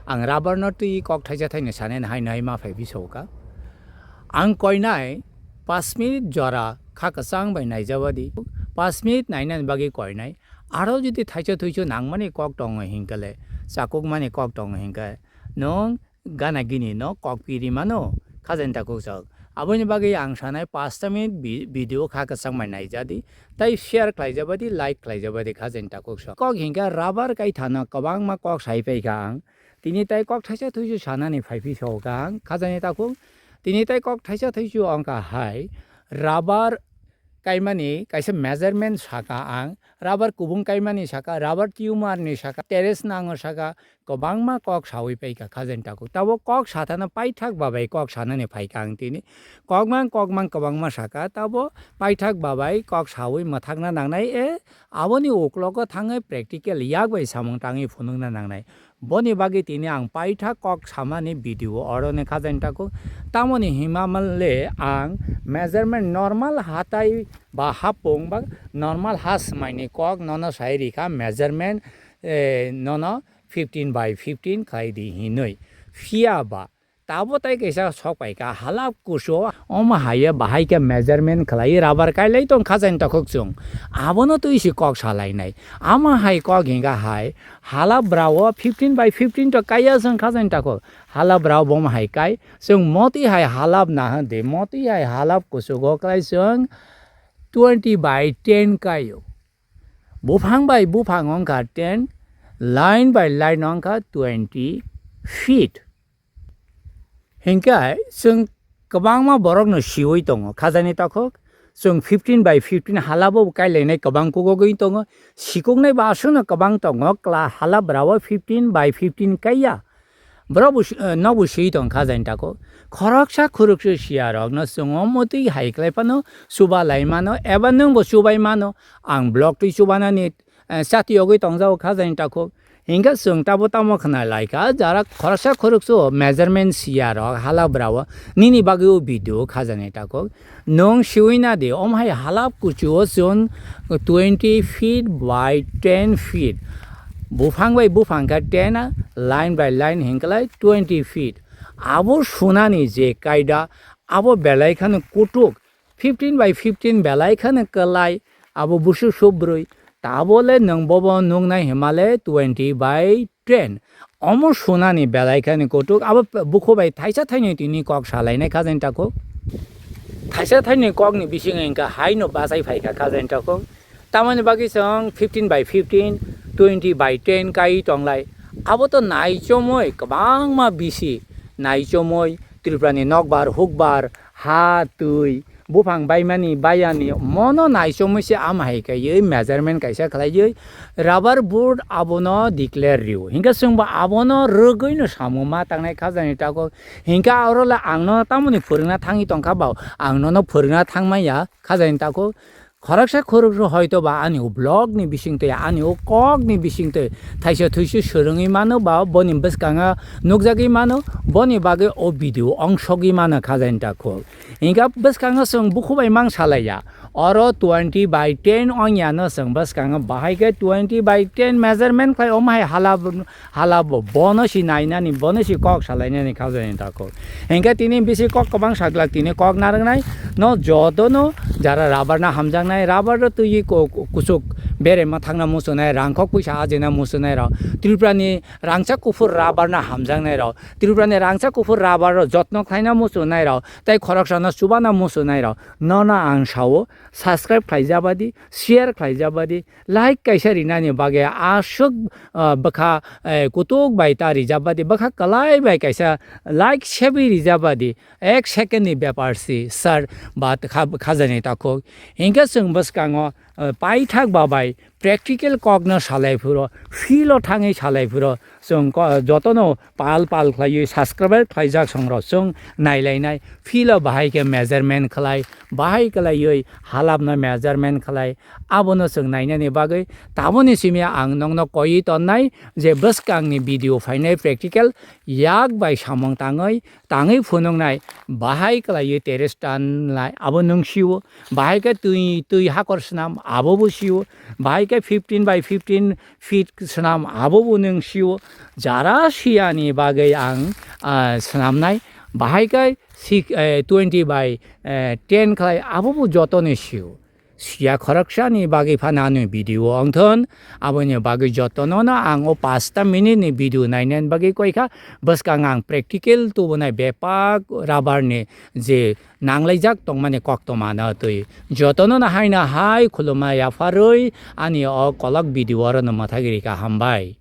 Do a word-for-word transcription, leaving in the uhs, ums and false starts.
Ang rubber no twi kok thaisa thaino sanai hai nai ma phai bisao ka. Ang koinai pash minute jora kha kwchang bai naijabadi. Pash minute nainani bagwi koinai. Aro jodi thaisa thuisu nangmani kok tongo hinkhe le, chakukmani kok tongo hinkhe, nwng gana gini no kok piri mano, khajani takhuk sok. Aboni bagwi ang sanai pash ta minute vi-, video kha kwchang bai naijadi. Tai share khlaijabadi, like khlaijabadi khajani takhuk sok. Kok hinkhe rubber kaithano kwbangma kok sai paikha ang. Tini tai kok thaisa thuisu sanani phai phi sokha ang khajani takhuk. Tini tai kok thaisa thuisu wngkha hai rubber kaimani kaisa measurement saka ang. Rubber kubung kaimani saka, rubber tumor ni saka, terrace nango saka, kwbangma kok sawi paikha khajani takhuk. Tabo kok sathana paithak babai kok sanani phaikha ang tini. Kokmang kokmang kwbangma saka, tabo paithak babai kok sawi mwthakna nangnai, e, aboni uklogo thangwi practical yak bai samung tangwi phunukna nangnai. Boni bagwi tini ang paithak kok samani video oro ni khajani takhuk. Tamoni hima le ang measurement normal hatai ba hapung ba normal ha swmai ni kok nono sai rikha measurement, eh, nono fifteen by fifteen khai di hinwi. Phiya ba tabo tai kaisa sok pai kha halap kusu omo hai bahai khe measurement khlai rubber kai lai tong khajani takhuk chwng. Abono twi si kok salai nai. Ama hai kok hinga hai halap brao fifteen by fifteen to kaiya chwng khajani takhuk. Halap brao bom hai kai chwng moti hai halap na hwn di moti hai halap kusugo klai chwng twenty by ten kaio. Buphang bai buphang wngkha ten, line by line wngkha twenty feet. Hinkhe chwng kwbangma borokno siwi tongo khajani takhuk. Chwng fifteen by fifteen halabo kailainai kwbang kukugwi tongo. Sikuknai ba aswkno kwbang tongo, kla halap brao fifteen by fifteen kaiya. Borok bo si-, eh, nokbo swi tong kha jani tako. Khoroksa khoroksa siya rokno chwng omo twi hai khlai phano chuba lai mano, eba nwng bo chubai mano. Ang block twi chubanani, eh, chati yogwi tong jago kha jani tako. Hinkhe chwng tabo tamo khna lai kha, jara khoroksa khoroksa measurement siya rok hala brao nini bagwi o video kha jani tako. Nwng siwi na di, omo hai halap kuchuo chwng twenty feet by ten feet. Buphang bai buphang khe ten, line by line hinklai twenty feet. Abo sunani je kaida, abo belai kheno kutuk, fifteen by fifteen belai kheno kwlai, abo busu subrwi. Tabole nwng bobo nuknai himale twenty by ten. Omo sunani belai khani kutuk, abo pe-, bukhu bai thaisa thainwi tini kok salainai kha jani tako. Thaisa thainwi kokni bisingo hinkha haino bachai phaikha kha jani tako. Tamoni bagwi chwng fifteen by fifteen, twenty by ten kai tonglai. Abo to naichomwi kwbangma bisi, naichomwi Tripurani nokbar hukbar, ha, twi, buphang baimani, bayani, mono naichomwi se ama hai kaiwi measurement kaisa khlaiwi rubber board abono declare rio. Hinkhe chwngbo abono rwgwino samung ma tangnai kha jani tako. Hinkhe aro le angno tamoni phwrwngna thangwi tongkha ba, ang nono phwrwngna thangmaya kha jani tako. Khoroksa khoroksa hoito ba ani o vlog ni bisingtwi, ani o kok ni bisingtwi thaisa thuisu swrwngwi mano ba boni bwskango nukjagwi mano, boni bagwi o video ongsogwi mano kha jani tako. Hinkhe bwskango chwng bukhu bai mang salaiya. Oro twenty by ten ongya no chwng bwskango bahai khe twenty by ten measurement khlai omo hai hala, hala bo, bono si nainani, bono si kok salainani kha jani tako. Hinkhe tini bisi kok kwbang saglak tini kok narwknai no jotono jara rubber no hamjaknai, rubber ro twi ko-, ko-, kuchuk berema thangna muchunai, rangkhok puisa ajina muchunai rok, Tripura ni rangchak kuphur rubber no hamjaknai rok, Tripura ni rangchak kuphur rubber ro jotno khlaina muchunai rok, tei khoroksano chubana muchunai rok, nono ang sao subscribe khlaijabadi, share khlaijabadi, like kaisa rinani bagwi aswk, ah, bwkha, eh, kutuk bai ta rijabadi, bwkha kwlai bai kaisa like sebi rijabadi, ek second ni bepar si sir ba kha-, kha jani tako. Hinkhe chwng bwskango, eh, paithak babai practical kokno salai phuro, field o thangwi salai phuro, chwng ko-, jotono pal pal khlaiwi subscribe khlaijak songrok chwng nailainai, field o bahai khe measurement khlai, bahai khlaiwi halapno measurement khlai, abono chwng nainani bagwi taboni simi ang nokno koiwi tonnai je bwskangni video phainai practical yak bai samung tangwi, tangwi phunuknai, bahai khlaiwi terrace tan lai, abo nwng sio, bahai khe twi, twi hakor swnam, abo bo sio. Bahai khe fifteen by fifteen feet swnam, abo bo nwng sio. Jara siyani bagwi ang, ah, swnamnai. Bahai khe six, eh, twenty by, eh, ten khlai, abo bo jotono sio. Siya khoroksani bagwi phano ani video wngthon, aboni bagwi jotono no ang o pasta minute ni video nainani bagwi koikha, bwskang ang practical tubunai bepak rubber ni je nanglaijak tongmani koktoma no twi. Jotono no haino hai khulumma yapharwi ani o kolok video oro no mwthagwi rikha, hambai.